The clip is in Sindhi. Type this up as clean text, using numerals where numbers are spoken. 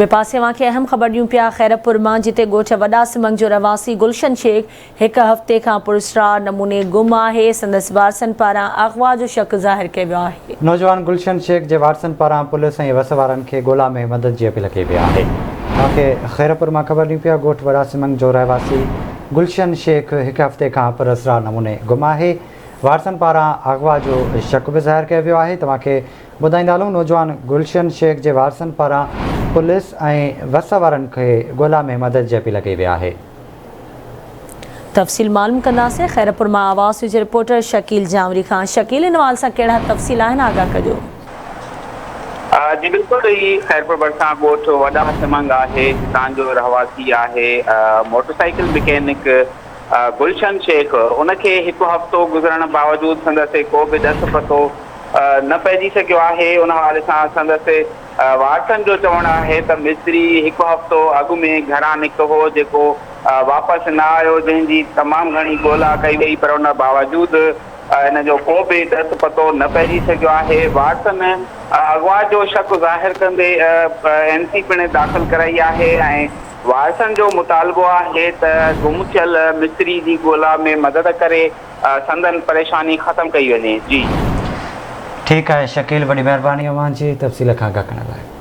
ٻئي پاسي اوهان کي اهم خبر ڏيون پيا خيرپور مان جتي ڳوٺ وڏا سمنگ جو رهواسي گلشن شيخ هڪ هفتي کان پراسرار نموني گم آهي، سندس وارثن پاران اغوا جو شڪ ظاهر ڪيو ويو آهي. نوجوان گلشن شيخ جي وارثن پاران پوليس ۽ وس وارن کي ڳولا ۾ مدد جي اپيل ڪئي وئي آهي. اوهان کي خيرپور مان خبر ڏيون پيا ڳوٺ وڏا سمنگ جو رهواسي گلشن شيخ هڪ هفتي کان پراسرار نموني گم آهي، وارثن پاران اغوا جو شڪ به ظاهر ڪيو ويو آهي. توهان کي ٻڌائيندا هلون نوجوان گلشن شيخ جي وارثن پاران پوليس ۽ وس وارن کي ڳولا ۾ مدد جي اپيل ڪئي وئي آهي. تفصيل معلوم ڪنداسين خيرپور مان آواز نيوز جي رپورٽر شڪيل جانوري کان شڪيل ان حوالي سان ڪهڙا تفصيل آهن آگاهه ڪجو. جي بلڪل هي خيرپور ڀرسان ڳوٺ وڏا سمنگ آهي جتان جو رهواسي آهي موٽر سائيڪل مڪينڪ گلشن شيخ ان کي هڪ هفتو گذرڻ باوجود سندس ڪو به ڏس پتو نه پئجي سگهيو آهي، ان حوالي سان سندس وارثن جو چوڻ آهي ته مستري هڪ هفتو اڳ ۾ گهران نڪتو هو جيڪو واپس نه آيو جنهن جي تمام گهڻي ڳولا ڪئي وئي پر ان باوجود ان جو ڪو به ڏس پتو نه پئجي سگهيو آهي، وارثن اغوا جو شڪ ظاهر ڪندي اين سي پڻ داخل ڪرائي آهي ۽ وارثن جو مطالبو آهي ته گم ٿيل مستري جي ڳولا ۾ مدد ڪري سندن پريشاني ختم ڪئي وڃي جي. ٺيڪ آهي شڪيل وڏي مهرباني اوهان جي تفصيل کان آگاهه ڪرڻ لاء.